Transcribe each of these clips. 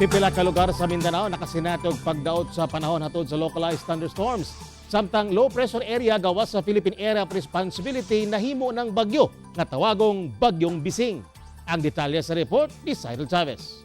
Pipila ka lugar sa Mindanao nakasinati og pagdaot sa panahon hatod sa localized thunderstorms. Samtang low pressure area gawas sa Philippine Area of Responsibility nahimo ng bagyo nga tawagong Bagyong Bising. Ang detalye sa report ni Cyril Chavez.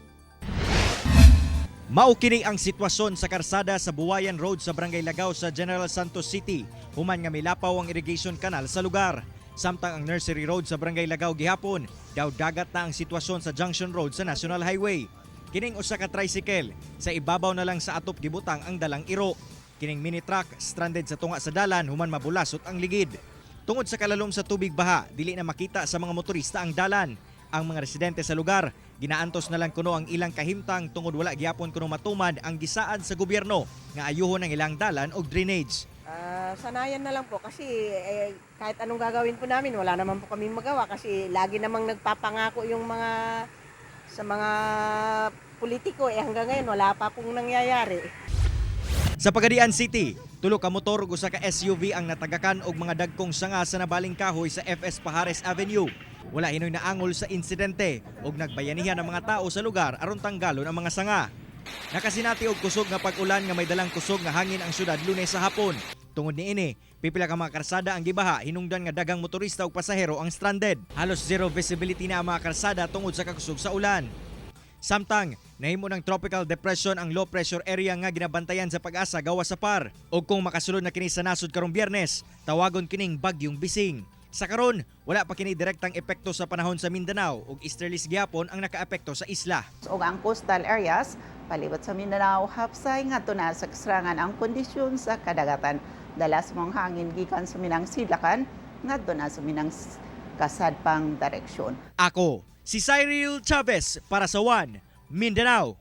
Mao kini ang sitwasyon sa karsada sa Buwayan Road sa Barangay Lagaw sa General Santos City human nga milapaw ang irrigation canal sa lugar. Samtang ang Nursery Road sa Barangay Lagaw gihapon, daw dagat na ang sitwasyon sa Junction Road sa National Highway. Kining usa ka tricycle, sa ibabaw na lang sa atop gibutang ang dalang iro. Kining mini truck stranded sa tunga sa dalan human mabulasot ang ligid. Tungod sa kalalom sa tubig baha, dili na makita sa mga motorista ang dalan. Ang mga residente sa lugar, ginaantos na lang kuno ang ilang kahimtang tungod wala gihapon kuno matuman ang gisaad sa gobyerno nga ayuhon ang ilang dalan og drainage. Sanayan na lang po kasi eh, kahit anong gagawin po namin, wala naman po kaming magawa kasi lagi namang nagpapangako yung mga sa mga politiko, eh hanggang ngayon wala pa pong nangyayari. Sa Pagadian City, tulo ka motor ug usa ka SUV ang natagakan og mga dagkong sanga sa nabaling kahoy sa FS Pajares Avenue. Wala hinoy naangol sa insidente ug nagbayanihan ang mga tao sa lugar aron tanggalon ang mga sanga. Nakasinati og kusog nga pag-ulan nga may dalang kusog nga hangin ang syudad Lunes sa hapon. Tungod niini, pipila ka mga karsada ang gibaha hinungdan nga daghang motorista ug pasahero ang stranded. Halos zero visibility na ang mga karsada tungod sa kakusog sa ulan. Samtang, nahimo ng tropical depression ang low pressure area nga ginabantayan sa PAGASA gawas sa PAR. O kung makasulod na kini sa nasod karong Biyernes, tawagon kining Bagyong Bising. Sa karon, wala pa kini direktang epekto sa panahon sa Mindanao ug easterlies gihapon ang nakaapekto sa isla. Ug ang coastal areas palibot sa Mindanao, hapsay ngadto na sa kasarangan ang kondisyon sa kadagatan. Dalas mong hangin gikan sa minang sidlakan ngadto na sa minang kasadpang direksyon. Ako, si Cyril Chavez para sa One Mindanao.